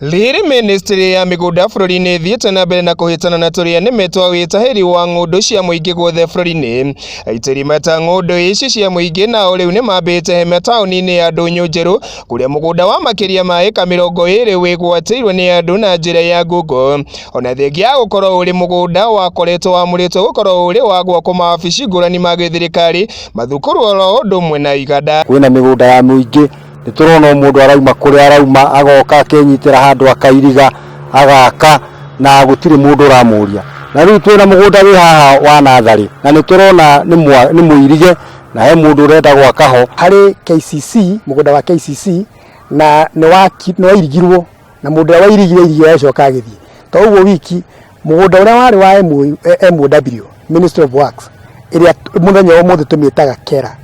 Rĩrĩ mĩnĩstrĩ ya mĩgũnda bũrũri-inĩ ĩthiĩte na mbere na kũhĩtana na tũrĩa nĩme twa wĩtahĩri wa ng'ũndũ cia mũingĩ guothe bũrũri-inĩ. Aitĩri mata ng'ũndũ ici cia mũingĩ nao rĩu nĩmambĩte hema taũni-inĩ ya Ndũnyũ Njerũ kũrĩa mũgũnda wa makĩria ma ĩka 20 wĩgwatĩirwo nĩ andũ na njĩra ya ngungo. Ona thengia ya gũkorwo ũrĩ mũgũnda wakoretwo wamũrĩtwo gũkorwo ũrĩ wa gwakwo mawabici ngũrani ma gĩthirikari, mathukuru oro ũndũ ũmwe na iganda. Kwĩna mĩgũnda ya mũingĩ nĩ tũrona o mũndũ arauma kũrĩa arauma agoka akenyitĩra handũ akairiga agaka na gũtirĩ mũndũ ũramũria. Na rĩu twĩna mũgũnda wĩ haha wa natharĩ na nĩ tũrona nĩ mũirige na he mũndũ ũrenda gwaka ho. Harĩ KCC, mũgũnda wa KCC na nĩ wairigirwo na mũndũ ũrĩa wairigire airigire agĩcoka agĩthiĩ. To ũguo wiki, mũgũnda ũrĩa warĩ wa MOW, Ministry of Works, ĩrĩa mũthenya wa ũmũthĩ tũmĩtaga KERA,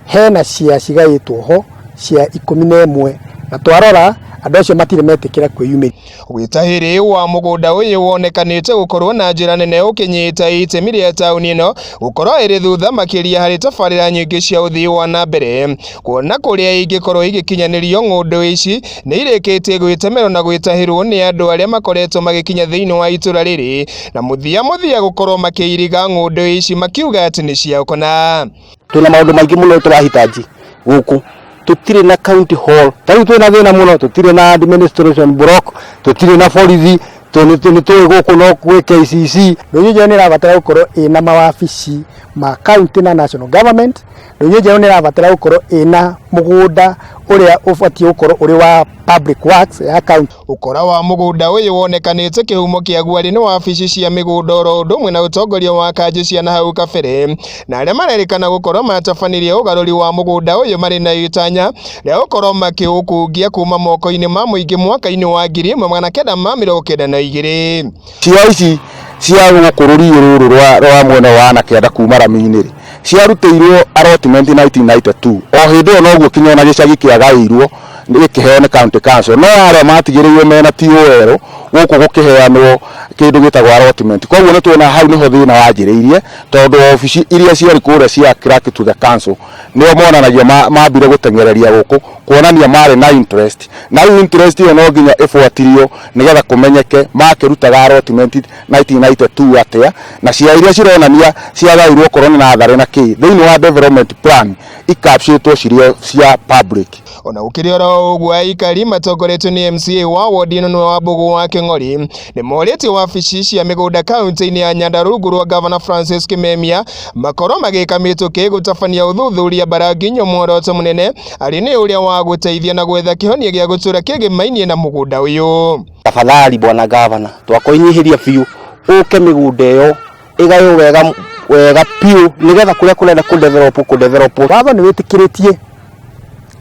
hena cia cigaĩtwo ho cia 11 na twarora andũ acio matirĩ metĩkĩra kwĩyumĩria. Wĩtahĩri wa mũgũnda ũyũ wonekanĩte gũkorwo na njĩra nene ũkĩnyita itemi rĩa taũni ĩno gũkorwo ĩrĩ thutha makĩria harĩ tabarĩra nyingĩ cia ũthii wa na mbere, kuona kũrĩa ingĩkorwo igĩkinyanĩrio ng'ũndũ ici nĩ irĩkĩtie gwĩtemerwo na gwĩtahĩrwo nĩ andũ arĩa makoretwo magĩkinya thĩinĩ wa itũra rĩrĩ na mũthia mũthia gũkorwo makĩiriga ng'ũndũ ici makiuga atĩ nĩ ciao kũna. Twĩna maũndũ maingĩ mũno tũrahitaji gũkũ, tũtirĩ na county hall, ta rĩu twĩna thĩna mũno, tũtirĩ na administration block, tũtirĩ na borithi, nĩ tũĩ gũkũ no gwĩ KCC. Ndũnyũ Njerũ nĩ ĩrabatara gũkorwo ĩna mawabici ma county na national government. Ndũnyũ Njerũ nĩ ĩrabatara gũkorwo ĩna mũgũnda ũrĩa ũbatiĩ gũkorwo ũrĩ wa public works ya county. Ũkora wa mũgũnda ũyũ wonekanĩte kĩhumo kĩaguo arĩ nĩ wabici cia mĩgũnda oro ũndũ ũmwe na ũtongoria wa kanjũ cia nahau kabere, na arĩa marerĩkana gũkorwo matabanirie ũgarũri wa mũgũnda ũyũ marĩ na itanya rĩa gũkorwo makĩũkungia kuma moko-inĩ ma mũingĩ mwaka-inĩ wa 1992. Cia ici cia gũkũ rũriĩ rũrũ rwa mwena wa na kĩanda kuma rami-inĩ rĩ, ciarutĩirwo allotment 1992 o hĩndĩ ĩyo noguo kinya ona gĩcagi kĩagaĩirwo gĩkĩheo nĩ county council, no arĩa matigĩrĩirwo mena TOL gũkũ gũkĩheanwo kĩndũ gĩtagwo allotment. Koguo nĩ tuona hau nĩho thĩna wanjĩrĩirie, tondũ obici iria ciarĩ kũrĩa cia clerk to the council nĩo monanagia mambire gũteng'ereria gũkũ kuonania marĩ na interest, na rĩu interest ĩyo no nginya ĩbuatĩrio nĩgetha kũmenyeke makĩrutaga allotment 1992 atĩa, na cia iria cironania ciagairwo okorwo nĩ natharĩ na kĩ thĩinĩ wa development plan ikapcĩtwo cirĩ cia public. Ona gũkĩrĩ oro ũguo, aikari matongoretio nĩ MCA wa wodi ĩno nĩwe Wambũgũ wa Kĩng'ori nĩ morĩtie wabici cia mĩgũnda kaunti-inĩ ya Nyandarua rungu rwa Gavana Francis Kimemia makorwo magĩka mĩtũkĩ gũtabania ũthuthuria Mbaranginyo, muoroto mũnene arĩ nĩ ũrĩa wa gũteithia na gwetha kĩhonia gĩa gũtũra kĩgĩmainie na mũgũnda ũyũ. Tafadhali bwana gavana, twakũnyihĩria biũ ũke mĩgũnda ĩyo ĩgaywo wega wega biũ nĩgetha kũrĩa kũrenda kũ develop kũ develop. Watho nĩ wĩtĩkĩrĩtie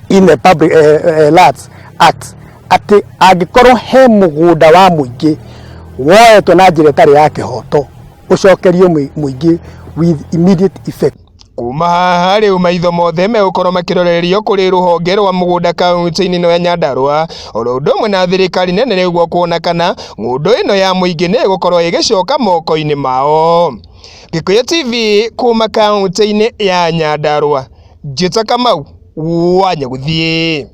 in the Public Lands Act atĩ angĩkorwo he mũgũnda wa mũingĩ woetwo na njĩra ĩtarĩ ya kĩhoto, ũcokerio mũingĩ with immediate effect. Kuma haha rĩu maitho mothe megũkorwo makĩrorerio kũrĩ rũhonge rwa mũgũnda kaunti-inĩ ĩno ya Nyandarua oro ũndũ ũmwe na thirikari nene nĩguo kuona kana ng'ũndũ ĩno ya mũingĩ nĩ ĩgũkorwo ĩgĩcoka moko-inĩ mao. Gĩkũyũ TV kuma kaunti-inĩ ya Nyandarua, Njĩta Kamau wa Nyagũthiĩ.